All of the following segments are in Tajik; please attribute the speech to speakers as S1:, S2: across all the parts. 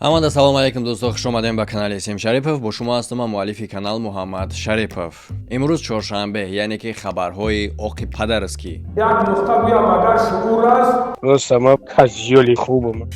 S1: Ҳамада салом алейкум, дӯсто, хуш омадем ба канали Сим Шарипов. Бо шумо ҳастам ман, муаллифи канал Муҳаммад Шарипов. Имрӯз чоршанбе, яъне ки хабарҳои оқи падарский.
S2: Як нуқта гӯям, агар шуур аст.
S3: Просто ман козёли хубам.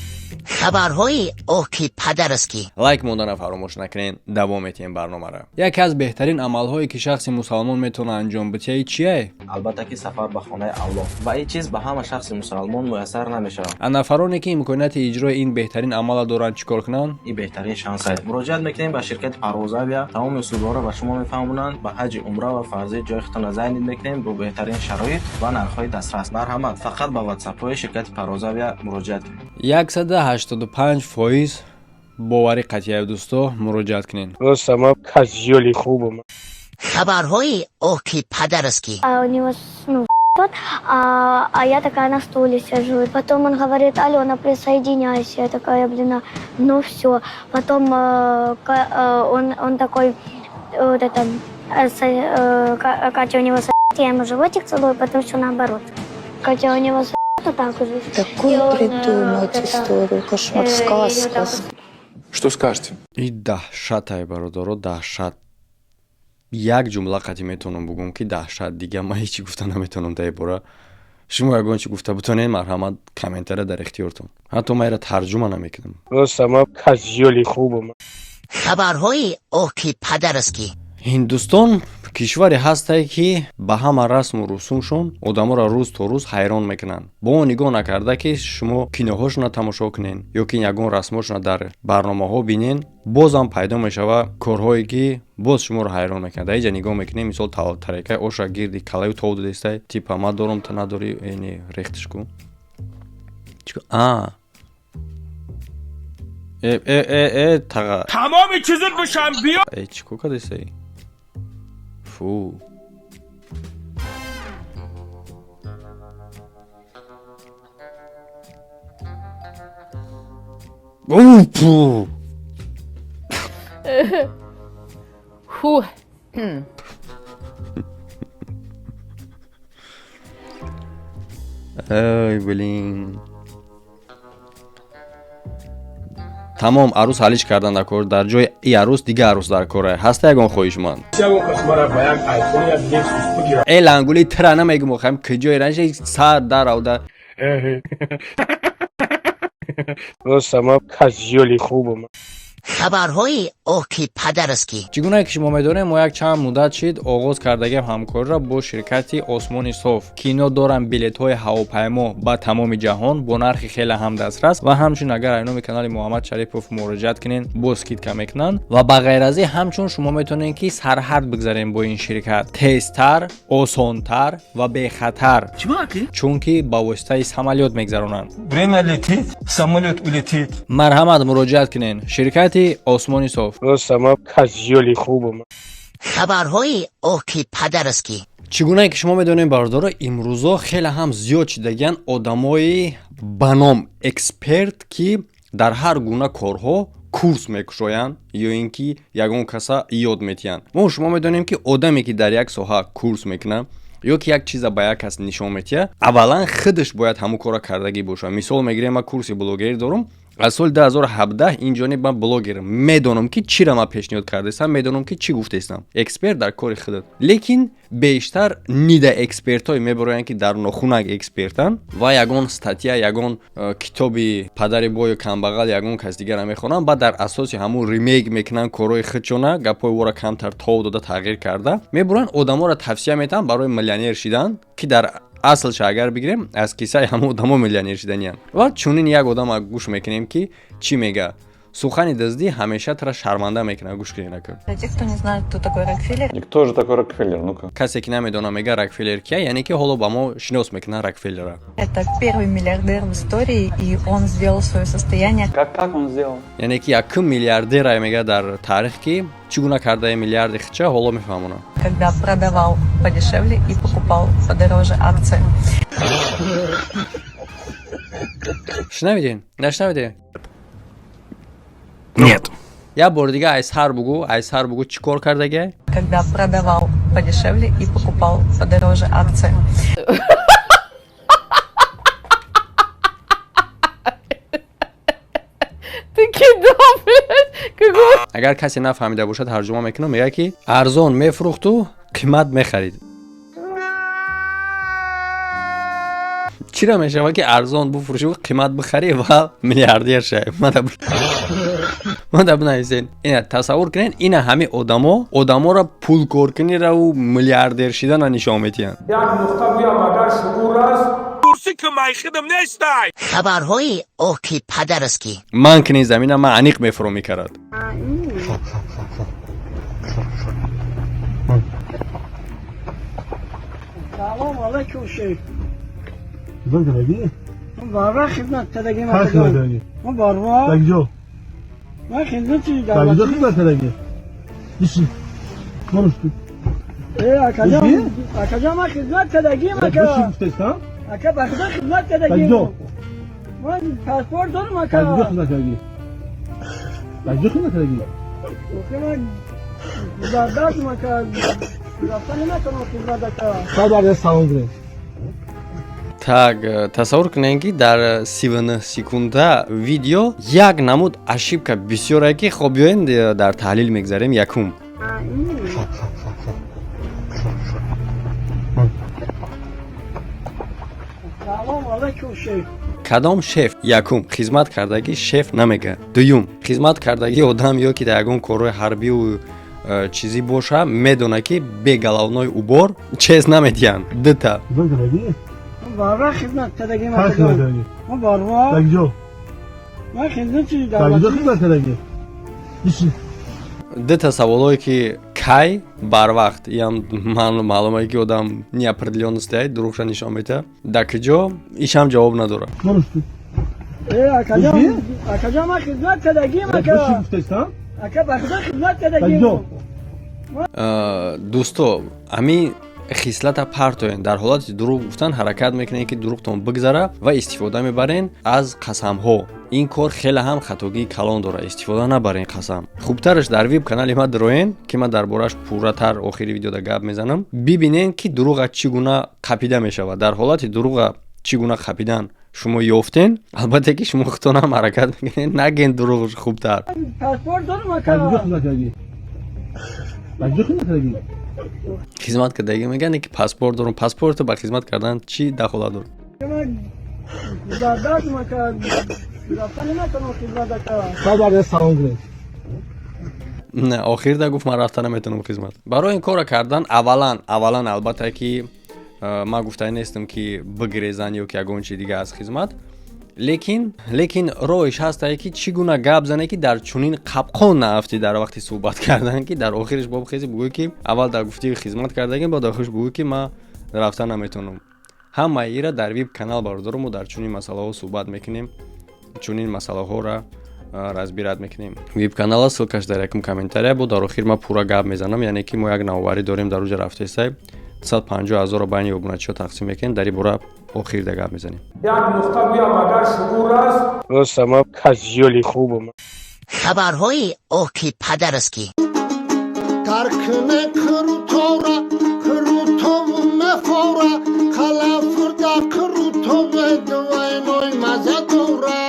S4: Хабарҳои оки падарский.
S1: Лайк мондана фаромӯш накунед. Давом метиҳем барномаро. Яке аз беҳтарин амалҳое, ки шахси мусалмон метавонад анҷом битиҳад, чие?
S5: Албатта ки сафар ба хонаи Аллоҳ, ва ин чиз ба ҳама шахси мусалмон муяссар намешавад.
S1: А нафароне, ки имконияти иҷрои ин беҳтарин амалро доранд, чӣ кор кунанд?
S5: Ин беҳтарин шанс аст. Муроҷиат мекунем ба ширкати Парвозавия, тамоми услубҳоро ба шумо мефаҳмонанд. Ба ҳаҷи умра ва фарзӣ ҷои худтонро зайнид мекунем бо беҳтарин шароит ва нархҳои дастрас. Марҳамат, фақат ба ватсапҳои ширкати Парвозавия муроҷиат кунед.
S1: 185% боварӣ қатъия, дӯсто, муроҷиат кунед.
S3: Просто ман козёли хубам.
S4: Хабарҳои оки падарский.
S6: А у него ну, тот, а я такая на стуле сижу. И потом он говорит: «Алена, присоединяйся». Я такая: «Блин, ну все». Потом он такой, вот это, Катя у него я ему животик целую, потом все наоборот. Катя у него вот так уже.
S7: Такую
S6: И он,
S7: придумать
S6: вот это,
S7: историю, кошмар,
S6: и вот
S7: сказка.
S6: так вот.
S8: Что скажете?
S1: И даҳшатай, бародаро, даҳшат. Як ҷумла қатъӣ метавонам бугӯм, ки даҳшат. Дига ман ҳеҷ чӣ гуфта наметавонам дар ин бора. Шумо ягон чӣ гуфта бутонед, марҳамат, комментария дар ихтиёртон. Ҳатто ман инро тарҷума намекунам.
S3: Просто ман козёли хубам.
S4: Хабарҳои оки падарский.
S1: Ҳиндустон кишваре ҳастае, ки ба ҳама расму русумшон одаморо рӯз то рӯз ҳайрон мекунанд. Бо он нигоҳ накарда, ки шумо киноҳошонро тамошо кунед ё ки ягон расмошонро дар барномаҳо бинен, бозам пайдо мешава корҳое, ки боз шуморо ҳайрон мекунад. Дар инҷа нигоҳ мекунем, мисол, тарекаи оша гирди калаю тов додестай, типа ман дорум, ту надорӣ, эни рехтиш ку. А э э э э таға.
S2: Тамоми чизит бишам биё.
S1: Э, чӣ кор кардесай? Фу. Пу.
S9: Фу.
S1: Ай, блин. Тамом, арӯс ҳалиш кардан дар кор, дар ҷои и арӯс дига арӯс дар кора. Ҳаста ягон хоҳишманд?
S2: Ягон кас мара ба як айфон, як Лексус бигирад.
S1: Э, лангули тира намегум, охам куҷои ранша сар даравда.
S3: Просто ман козёли хубам.
S4: Хабарҳои оки падарский.
S1: Чӣ гунае ки шумо медонед, мо як чанд муддат шид оғоз кардагиам ҳамкориро бо ширкати Осмони Соф, ки ино доранд билетҳои ҳавопаймо ба тамоми ҷаҳон бо нархи хеле ҳам дастрас, ва ҳамчунин агар аз номи канали Муҳаммад Шарипов муроҷиат кунед, боз скидка мекунанд. Ва ба ғайр аз ин, ҳамчун шумо метавонед, ки сарҳад бигзарем бо ин ширкат тезтар, осонтар ва бехатар, чунки ба воситаи самолёт мегзаронанд.
S8: Время летит, самолет улетит.
S1: Марҳамат, муроҷиат кунед, ширкати Осмони Соф.
S3: Просто ман козёли хубам.
S4: Хабарҳои оки падарский.
S1: Чӣ гунае ки шумо медонед, бародаро, имрӯзо хеле ҳам зиёд шидагиянд одамои ба ном эксперт, ки дар ҳар гуна корҳо курс мекушоянд ё ин ки ягон каса ёд метиҳанд. Мо шумо медонем, ки одаме, ки дар як соҳа курс мекунад ё ки як чиза ба як кас нишон метиҳад, аввалан худаш бояд ҳамун корро кардагӣ бошад. Мисол мегирем, ман курси блогерӣ дорум аз соли 2017 инҷониб, ман блогерам, медонам, ки чиро ман пешниҳод кардастам, медонам, ки чӣ гуфтаистам. Эксперт дар кори худат. Лекин бештар недоэкспертҳое мебароянд, ки дар нохунак экспертанд ва ягон статья, ягон китоби падари бою камбағал, ягон кас дигара мехонанд, баъд дар асоси ҳамун ремейк мекунанд корҳои худшона, гапҳои ӯро камтар тов дода, тағйир карда мебуранд, одаморо тавсия метаҳанд барои миллионер шидан, ки дар аслша агар бигирем, аз кисаи ҳама одамо миллионер шиданиянд. Ва чунин як одама гӯш мекунем, ки чӣ мега. Сухани дуздӣ ҳамеша тура шарманда мекунад. Гӯш кунед, ака.
S9: Для тех, кто не знает, кто такой Рокфеллер,
S8: И кто же такой Рокфеллер? Ну-ка.
S1: Касе ки намедона, мега, Рокфеллер кия, яъне ки ҳоло ба мо шинос мекунад Рокфеллера.
S9: Это первый миллиардер в истории, и он сделал свое состояние.
S8: Как он сделал?
S1: Яъне ки якум миллиардера мега дар таърих, ки чӣ гуна кардаи миллиарди хича, ҳоло мефаҳмонам.
S9: Когда продавал подешевле и покупал подороже акции.
S1: Шунавидем, нашунавидем?
S2: Нет.
S1: Як бори дига айсҳар бугӯ, айсҳар бугӯ, чӣ кор кардагиай?
S9: Когда продавал подешевле и покупал подороже акции.
S10: Ты кидал.
S1: Агар касе нафаҳмида бошад, тарҷума мекунам. Мегӯяд, ки арзон мефурӯхту қимат мехарид. Чира мешавад, ки арзон буфурӯшӣ, қимат бихарӣ ва миллиардер шавӣ? Мада бинависен. Ина тасаввур кунед, ина ҳамин одамо одаморо пулкоркунираву миллиардер шидана нишон медиҳанд.
S2: Як нуқта гӯям, агар шуур аст. Курсӣ ки майхидам нестай.
S4: Хабарҳои оки падараски.
S1: Ман кини замина ман аниқ мефурӯ мекард.
S7: Салом алайкум, шейх. Барра хидмат кардагим. Ма барва. Ман хидмати давлатӣ. Э, акаҷон, акаҷон, ман хидмат кардагим, ака. Ака, ба худо, хидмат кардагим. Ман паспорт дорам, ака. Охи, ман гузардастам, ака. Рафта наметавонам хидмат, ака.
S1: Так, тасаввур кунед, ки дар 39 секунда видео як намуд ошибка бисёре, ки хоб, биёен, дар таҳлил мегзарем. Якум,
S7: Салом алайкум, шейх.
S1: Кадом шеф? Якум, хизмат кардагӣ шеф намегӯяд. Дуюм, хизмат кардагӣ одам ё ки дар ягон корҳои ҳарбию чизӣ боша, медона, ки бе головной убор чез намедиҳанд. Дута.
S7: Барра хидмат кардагим, акаҷон. Ма барва. Ман хидмати давлатӣ.
S1: Дута саволое, ки кай, барвақт, иам маълуме, ки одам неопределённость ай дурӯғша нишон медиҳад. Дар куҷо, ишам ҷавоб надорад.
S7: Э, акаҷон, акаҷон, ман хидмат кардагим, ака. Ака, ба худо, хидмат кардагим.
S1: Дӯсто, ҳамин хислата партоен. Дар ҳолати дурӯғ гуфтан ҳаракат мекунед, ки дурӯғтон бигзара, ва истифода мебарен аз қасамҳо. Ин кор хеле ҳам хатогии калон дорад. Истифода набарен қасам. Хубтараш дар вип канали ма дироен, ки ман дар борааш пурратар охири видеода гап мезанам. Бибинен, ки дурӯға чӣ гуна қапида мешавад. Дар ҳолати дурӯға чӣ гуна қапидан шумо ёфтен, албатта ки шумо худтонам ҳаракат мекунед, наген дурӯғ хубтар.
S7: Паспорт дорам, ака.
S1: Хизмат кардагӣ мегӯянд, ки паспорт дорум. Паспорту ба хизмат кардан чӣ дахолат дорад?
S7: Ман гузардастам, ака. Рафта наметавонам хидмат, ака.
S1: Не, охирда гуфт, ман рафта наметавонам хизмат. Барои ин корро кардан, аввалан, албатта ки ман гуфтанӣ нестам, ки бигрезан ё ки ягон чи дига аз хизмат, лекин роҳиш ҳастае, ки чӣ гуна гап зане, ки дар чунин қапқон наафтӣ дар вақти суҳбат кардан, ки дар охириш бобхези бугӯй, ки аввал дар гуфтии хизмат кардагим, баъд охириш бугӯй, ки ман рафта наметавонам. Ҳамаи ира дар вип канал, бародаро, мо дар чунин масъалаҳо суҳбат мекунем, чунин масъалаҳоро разбирать мекунем. Вип канала ссылка ш дар якум комментария бо. Дар охир ман пурра гап мезанам, яъне ки мо як навоварӣ дорем, дар уҷа рафтесай, 250 ҳазорро байни обуначиҳо тақсим мекунем. Дар ин бора охирда гап мезанем.
S2: Як нуқта гӯям, агар шуур аст.
S3: Рост, ман козёли хубам.
S4: Хабарҳои оки падараски.
S10: Таркне крутора крутов мефора қалафурда крутове двойной маза дора.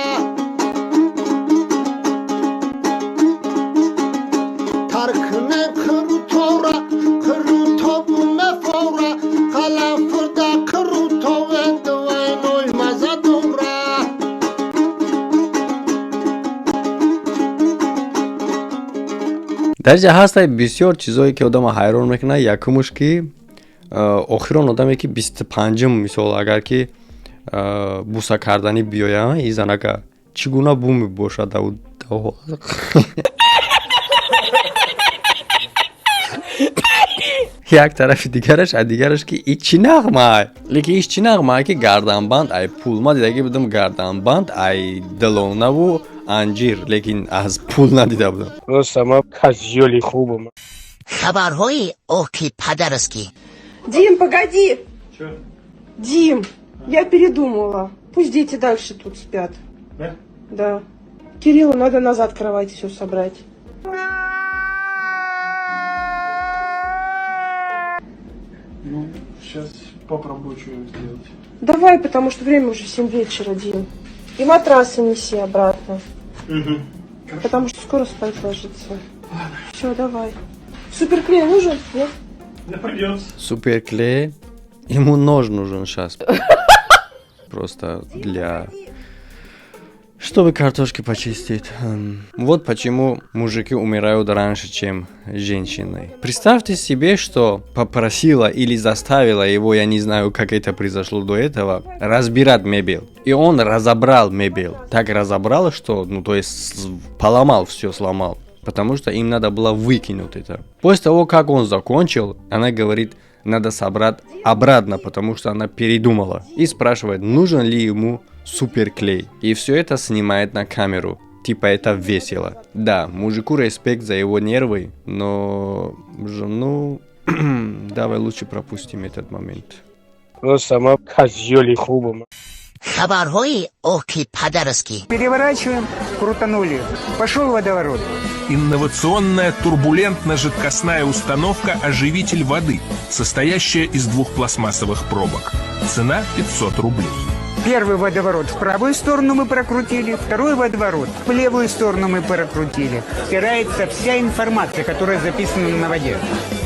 S10: Таркне крутора крутов мефора қалафурда крутове двойной маза дора.
S1: Дар ҷа ҳастай бисёр чизое, ки одама ҳайрон мекунад. Якумуш, ки охирон одаме, ки 25-ум, мисол, агар ки буса карданӣ биёя, и занака чӣ гуна бу мебошад дар ҳолат? Як тарафи дигараш, а дигараш, ки и чӣ нағмай, лекин иш чӣ нағмай, ки гарданбанд ай пул. Ман дидагӣ будам гарданбанд ай дилонаву анҷир, лекин аз пул надида будам.
S3: Рост, ман козёли хубам.
S4: Хабарҳои оки падараски.
S11: Дим, погоди! Дим, я передумала. Пусть дети дальше тут спят.
S3: Да?
S11: Да. Кириллу надо назад кровать все собрать.
S3: Ну, сейчас попробую что-нибудь сделать.
S11: Давай, потому что время уже 7 вечера, Дим. И матрасы неси обратно.
S3: Угу.
S11: Потому что скоро спать ложиться. Все, давай. Суперклей нужен? Нет?
S3: Не придется.
S1: Суперклей. Ему нож нужен сейчас. Просто для, чтобы картошки почистить. Вот почему мужики умирают раньше, чем женщины. Представьте себе, что попросила или заставила его, я не знаю, как это произошло до этого, разбирать мебель. И он разобрал мебель. Так разобрал, что, ну, то есть поломал все, сломал. Потому что им надо было выкинуть это. После того, как он закончил, она говорит, надо собрать обратно, потому что она передумала. И спрашивает, нужен ли ему суперклей. И все это снимает на камеру. Типа это весело. Да, мужику респект за его нервы, но жену. Давай лучше пропустим этот момент.
S3: Сама козёли хубом.
S4: Хабарҳои оки падараски.
S12: Переворачиваем, крутанули. Пошел водоворот.
S2: Инновационная турбулентно-жидкостная установка «Оживитель воды», состоящая из двух пластмассовых пробок. Цена 500 рублей.
S12: Первый водоворот в правую сторону мы прокрутили, второй водоворот в левую сторону мы прокрутили. Стирается вся информация, которая записана на воде.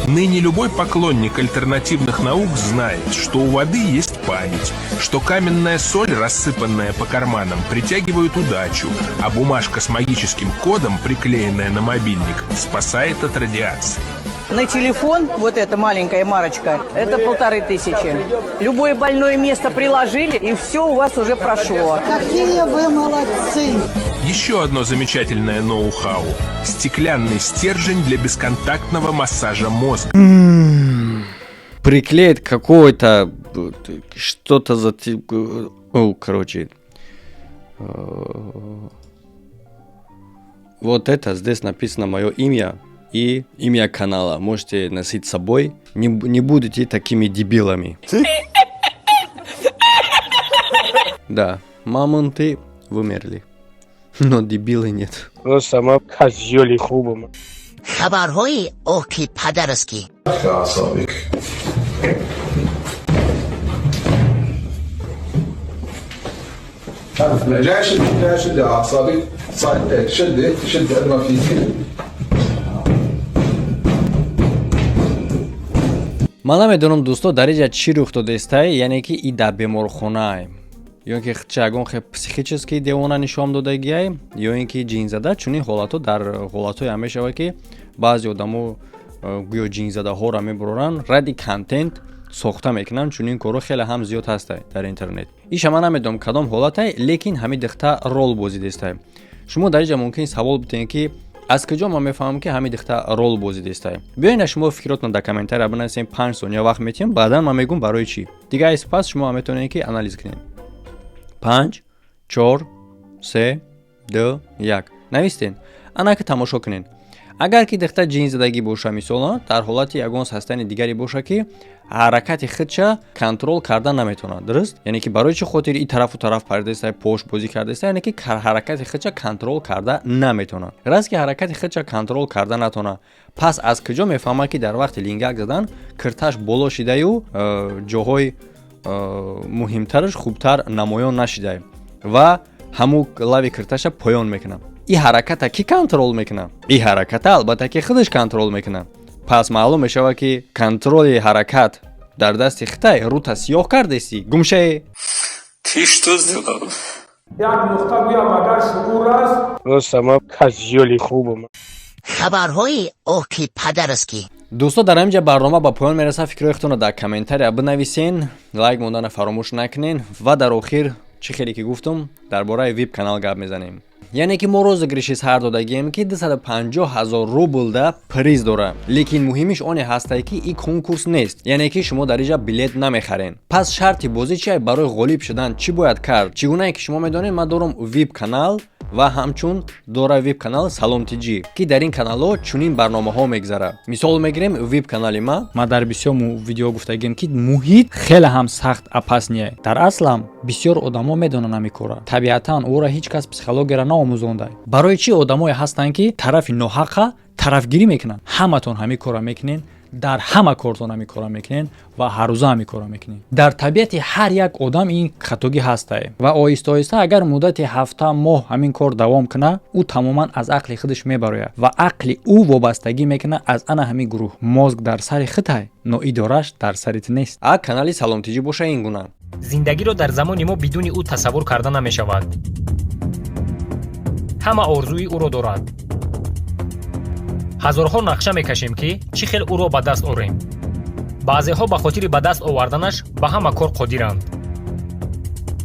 S2: Ныне любой поклонник альтернативных наук знает, что у воды есть память, что каменная соль, рассыпанная по карманам, притягивает удачу, а бумажка с магическим кодом, приклеенная на мобильник, спасает от радиации.
S13: На телефон, вот эта маленькая марочка, это 1500. Любое больное место приложили, и все у вас уже прошло.
S10: Какие вы молодцы!
S2: Еще одно замечательное ноу-хау – стеклянный стержень для бесконтактного массажа мозга.
S1: Приклеит какое-то что-то за. О, короче. Вот это здесь написано мое имя и имя канала. Можете носить с собой. Не, не будете такими дебилами. Да, мамонты вымерли. Но дебилы нет.
S3: Сама козёли хубом.
S4: Хабарҳои оки падараски.
S8: Красавик. جاي شد جاي شد اعصابي شدي شدي قد ما فيك.
S1: Ман намедонам, дӯсто, дар иҷа чӣ рух додестай, яъне ки и дар беморхонае ё ин ки ча ягон хе психически девона нишон додагиай, ё ин ки ҷинзада. Чунин ҳолатҳо дар ҳолатҳое ҳам мешавад, ки баъзе одамо гӯё ҷинзадаҳоро мебуроранд, ради контент сохта мекунанд. Чунин корҳо хеле ҳам зиёд ҳастай дар интернет. Иша ман намедонам, кадом ҳолатай, лекин ҳамин дихта рол бозидестай. Шумо дар иҷа мумкин савол битен, ки аз куҷо ман мефаҳмам, ки ҳамин дихта рол бозидестай? Биёед, шумо фикротон дар комментария бинависем. 5 сония вақт метиҳем, баъдан ман мегӯм барои чӣ. Дигар аз пас шумо метавонед, ки анализ кунед. Панҷ, чор, се, ду, як. Навистен? Анаки тамошо кунед. Агар ки дихта ҷинзадагӣ боша, мисол, дар ҳолати ягон состояние дигаре боша, ки ҳаракати худша контрол карда наметавонад, дуруст? Яъне ки барои чӣ хотир и тарафу тараф паридаиста, пош бозӣ кардааста? Яъне ки ҳаракати худша контрол карда наметавонад. Раст ки ҳаракати худша контрол карда натавонад, пас аз куҷо мефаҳмад, ки дар вақти лингак задан кирташ боло шидаю ҷоҳои муҳимтараш хубтар намоён нашидай ва ҳамун лави кирташа поён мекунад? И ҳараката кӣ контрол мекунад? И ҳараката, албатта, ки худаш контрол мекунад. Пас маълум мешавад, ки контроли ҳаракат дар дасти хитай. Рута сиёҳ кардеси, гумшае.
S8: Ты что сделал?
S2: Як нуқта гӯям, агар шуур аст.
S3: Сама козёли хубом.
S4: Хабарҳои оки падараски.
S1: Дӯсто, дар ҳамин ҷа барнома ба поён мерасад. Фикрҳои худтонро дар комментария бинависен, лайк мондана фаромӯш накунен. Ва дар охир, чӣ хеле ки гуфтум, дар бораи вип канал гап мезанем. Яъне ки мо розыгрыши сар додагием, ки 250 ҳазор рублда приз дора, лекин муҳимиш оне ҳастае, ки и конкурс нест, яъне ки шумо дар иҷа билет намехарен. Пас шарти бозӣ чи? Барои ғолиб шудан чӣ бояд кард? Чӣ гунае ки шумо медонед, ман дорам вип канал ва ҳамчун дора вип канал Салом Тиҷӣ, ки дар ин каналҳо чунин барномаҳо мегзарад. Мисол мегирем вип канали ма.
S14: Ман дар бисёр видео гуфтагием, ки муҳит хеле ҳам сахт, опасный. Дар аслам бисёр одамо медонанд ҳамин кора. Табиатан ӯро ҳеҷ кас психологияро наомӯзонда. Барои чӣ одамое ҳастанд, ки тарафи ноҳаққа тарафгирӣ мекунанд? Ҳаматон ҳамин корро мекунед. Дар ҳама кортон ҳамин кора мекунед ва ҳаррӯза ҳамин кора мекунед. Дар табиати ҳар як одам ин хатогӣ ҳастае ва оҳиста оҳиста, агар муддати ҳафта, моҳ ҳамин кор давом кунад, ӯ тамоман аз ақли худаш мебарояд ва ақли ӯ вобастагӣ мекунад аз ана ҳамин гурӯҳ. Мозг дар сари худай, но идораш дар сари ту нест.
S1: А канали Саломтиҷӣ боша, ин гуна.
S15: Зиндагиро дар замони мо бидуни ӯ тасаввур карда намешавад. Ҳама орзуи ӯро дорад. Ҳазорҳо нақша мекашем, ки чӣ хел ӯро ба даст орем. Баъзеҳо ба хотири ба даст оварданаш ба ҳама кор қодиранд.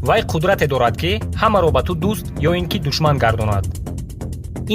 S15: Вай қудрате дорад, ки ҳамаро ба ту дӯст ё ин ки душман гардонад.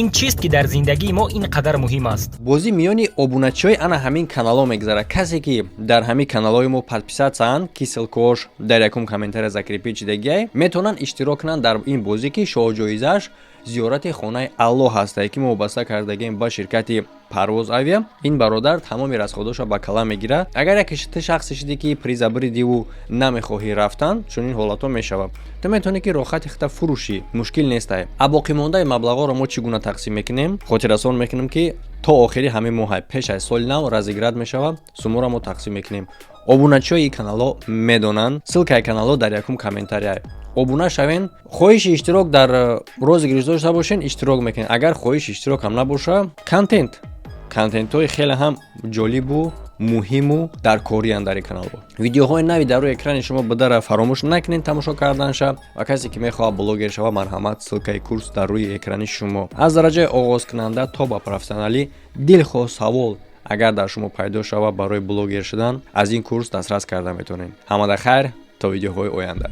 S15: Ин чист, ки дар зиндагии мо ин қадар муҳим аст?
S1: Бозӣ миёни обуначиҳои ана ҳамин каналҳо мегузарад. Касе ки дар ҳамин каналҳои мо подписаться анд, ки ссылка ош дар якум комментария закрепить шидагиай, метавонанд иштирок кунанд дар ин бозӣ, ки шоҳҷоизааш зиёрати хонаи Аллоҳ ҳастае, ки мо вобаста кардагем ба ширкати Парвоз Авиа. Ин бародар тамоми расход оша ба кала мегирад. Агар яке ту шахсе шидӣ, ки приза биридиву намехоҳӣ рафтан, чунин ҳолатҳо мешавад, ту метавонӣ, ки роҳати худта фурӯшӣ, мушкил нестае. А боқимондаи маблағҳоро мо чӣ гуна тақсим мекунем? Хотиррасон мекунем, ки то охири ҳамин моҳ, пеш аз соли нав, разыграть мешавад. Суммаро мо тақсим мекунем. Обуначиҳои ин каналҳо медонанд, ссылка и каналҳо дар якум комментария. Обуна шавен. Хоҳиши иштирок дар розыгрыш дошта бошен, иштирок мекунед. Агар хоҳиши иштирок ҳам набоша, контентҳои хеле ҳам ҷолибу муҳиму даркорианд дар ин каналҳо. Видеоҳои нави дар рӯи экрани шумо будара фаромӯш накунед тамошо карданша. Ва касе ки мехоҳад блогер шава, марҳамат, ссылка и курс дар рӯи экрани шумо. Аз дараҷаи оғозкунанда то ба профессионалӣ, дилхоҳ савол агар дар шумо пайдо шавад барои блогер шудан, аз ин курс дастрас карда метавонед. Ҳамада хайр, то видеоҳои оянда.